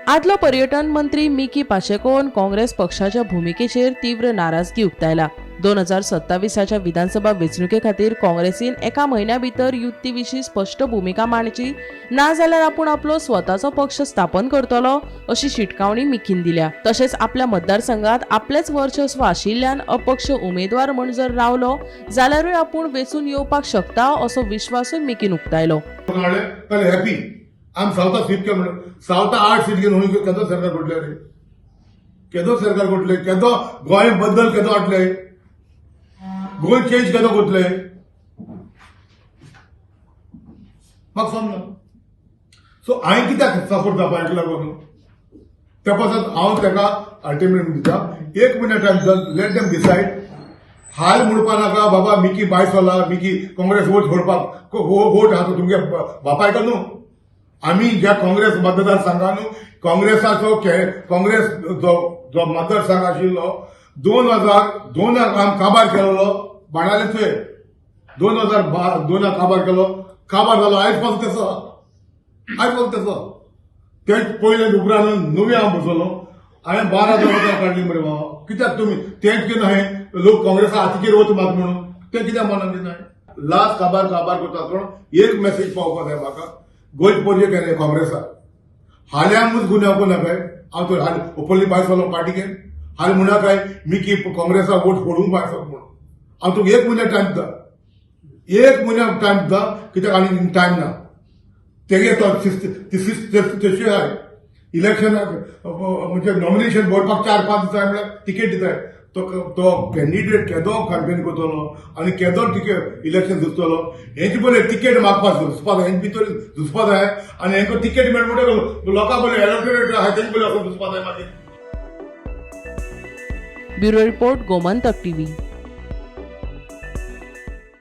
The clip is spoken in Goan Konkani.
आदलो पर्यटन मंत्री मिकी पाचेकोन काँग्रेस पक्षाच्या भुमिकेचेर तीव्र नाराजगी उक्तायला. 2027च्या विधानसभा वेंचणुके खातीर काँग्रेसीन एका म्हयन्या भितर युती विशीं स्पश्ट भुमिका मांडची, ना जाल्यार आपूण आपलो स्वताचो पक्ष स्थापन करतलो अशी शिटकावणी मिकीन दिल्या. तशेंच आपल्या मतदारसंघात आपलेच वर्चस्व आशिल्ल्यान अपक्ष उमेदवार म्हूण जर रावलो जाल्यारूय आपूण वेंचून येवपाक शकता असो विश्वासूय मिकीन उक्तायलो. हॅपी आम सावथा सीट के म्हणून सावथा 8 सीट घेवन केदो सरकार घडले रे, केदो सरकार घडले, केदो गोंय बद्दल केदो हाडले, गोंय चेंज केदो करतले, म्हाका समजना. सो हांवें कित्याक सपोर्ट जावपा हेका लागून त्या पासत हांव ताका अल्टिमेटम दिता, एक म्हयन्या टायम, let them decide. हाल म्हणपा नाका बाबा मिकी बायस जाला, मिकी काँग्रेस वोट सोडपाक वोट आहा तो तुमगे बापायका न्हू. आमी ज्या काँग्रेस मतदारसंघान काँग्रेसाचो काँग्रेस जो जो मतदारसंघ आशिल्लो 2002 आम काबार केल्लो बाणाले थंय 2002 काबार केलो, काबार जालो. आयज पासून तेसो, आयज पासून तेसो ते पयले उपरांत नवी हांव बसलो. हांवें 12,000 वतां काडली मरे बाबा. कित्याक तुमी तेंच कितें न्हय लोक काँग्रेसा हातीचेर वच मात म्हणून तें कित्याक मनान दिनाय. लास्ट काबार काबार करता आसतना एक मॅसेज पावपाक जाय म्हाका. गोंयच पोरजे केले काँग्रेसाक हाल्यांकूच गुन्यांव करूं नाकाय. हांव तर हाल ओपनली भायर सरलो पार्टीके हाल म्हणा काय मिकी काँग्रेसाक वोट फोडूंक भायर सरलो म्हणून. हांव तुका एक म्हयन्या टायम दिता, एक म्हयन्या टायम दिता, कित्याक आनी टायम ना. तेगे तो तशी आहाय इलेक्शनाक म्हणजे नॉमिनेशन भरपाक 4-5 दिसाय म्हळ्यार तिकेट दिताय. तो तो कॅन्डिडेट केदो कॅम्पेन करतलो आनी केदो तिकेट इलेक्शन झुजतलो? हेंचे पयले तिकेट मागपाक झुजपा जाय, हेंचे भितर झुजपा जाय आनी हेंकां तिकेट मेळ म्हणटकच लोकां पयले इलेक्टोरेट आहा तेंचे पयले वचून झुजपा जाय मागीर. Bureau report, Gomantak TV.